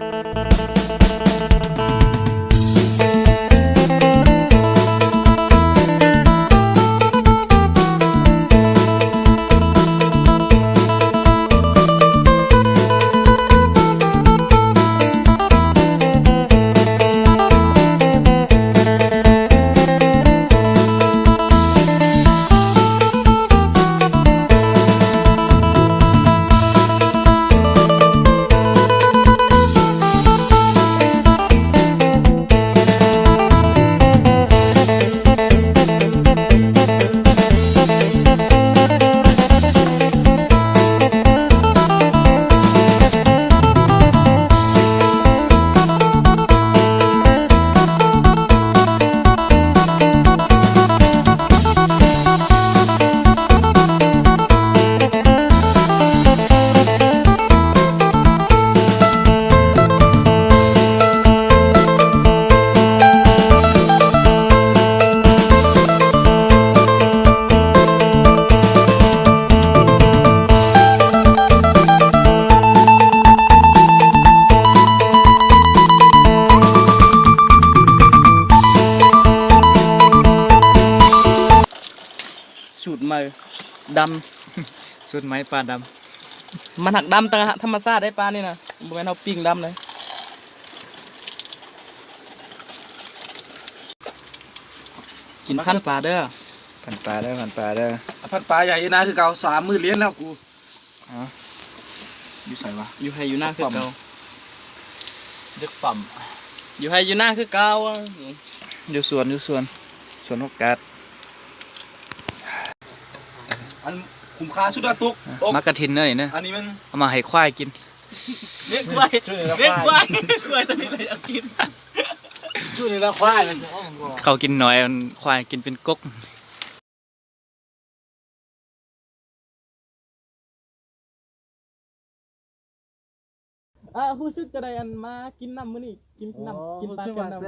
ສູດໃໝ່ ດຳ ສູດໃໝ່ປາດຳ ມັນຫັກດຳຕາມທຳມະຊາດເດ້ ປານີ້ນະ ບໍ່ແມ່ນເຮົາປີ້ງດຳເດ້. ກິນພັນປາເດີ ພັນປາເດີ ພັນປາເດີ ພັນປາ ຢ່າເຮັດນາຄືເກົ່າ ສາມມື້ລ້ຽນແລ້ວກູ. ຮະ ຢູ່ໃສວະ? ຢູ່ໄຮ່ຢູ່ນາຄືເກົ່າ ເດັກປ້ຳ ຢູ່ໄຮ່ຢູ່ນາຄືເກົ່າ ຢູ່ສວນ ຢູ່ສວນ ສວນໂອກາດ. ອັນຄຸ້ມຄ່າສຸດລະຕົກ ໝາກກະທິນເດີນີ້ນະ ອັນນີ້ມັນເອົາມາໃຫ້ຄວາຍກິນ ລ້ຽງຄວາຍ ລ້ຽງຄວາຍ ຄວາຍຕົວນີ້ລະຢາກກິນ ຈຸນີ້ລະຄວາຍມັນ ເຂົາກິນໜ້ອຍ ຄວາຍກິນເປັນກົກ. ອ່າ ຮູ້ສຶກຈັ່ງໃດ ອັນມາກິນນ້ຳມື້ນີ້ ກິນນ້ຳ ໂອ້ ຮູ້ສຶກວ່າແຊ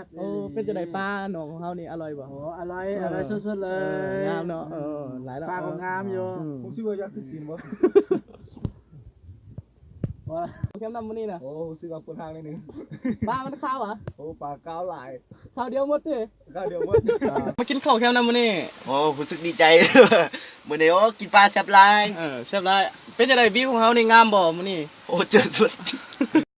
ບອີ່ຫຼີ ໂອ້ ເປັນຈັ່ງໃດ ປາໜອງຂອງເຮົານີ້ອະລ່ອຍບໍ່? ໂອ້ ອະລ່ອຍ ເອີ ອະລ່ອຍສຸດໆເລີຍ ເອີ ງາມເນາະ ເອີ ຫຼາຍແລ້ວ ປາກໍງາມຢູ່ ອືມ ຮູ້ສຶກວ່າຢາກກິນບໍ່? ແຄມນ້ຳມື້ນີ້ນະ ໂອ້ ຮູ້ສຶກວ່າປົວທາງໜ້ອຍໜຶ່ງ ປາມັນຄາວຫວາ? ໂອ້ ປາຄາວຫຼາຍ ຄາວດຽວໝົດຕິ? ມາກິນເຂົ້າແຄມນ້ຳມື້ນີ້ ໂອ້ ຮູ້ສຶກດີໃຈ ມື້ນີ້ ໂອ້ ກິນປາແຊບຫຼາຍ ເອີ ແຊບຫຼາຍ ເປັນຈັ່ງໃດ ວິວຂອງເຮົານີ້ງາມບໍ່ມື້ນີ້? ໂອ້ ເຈີສຸດ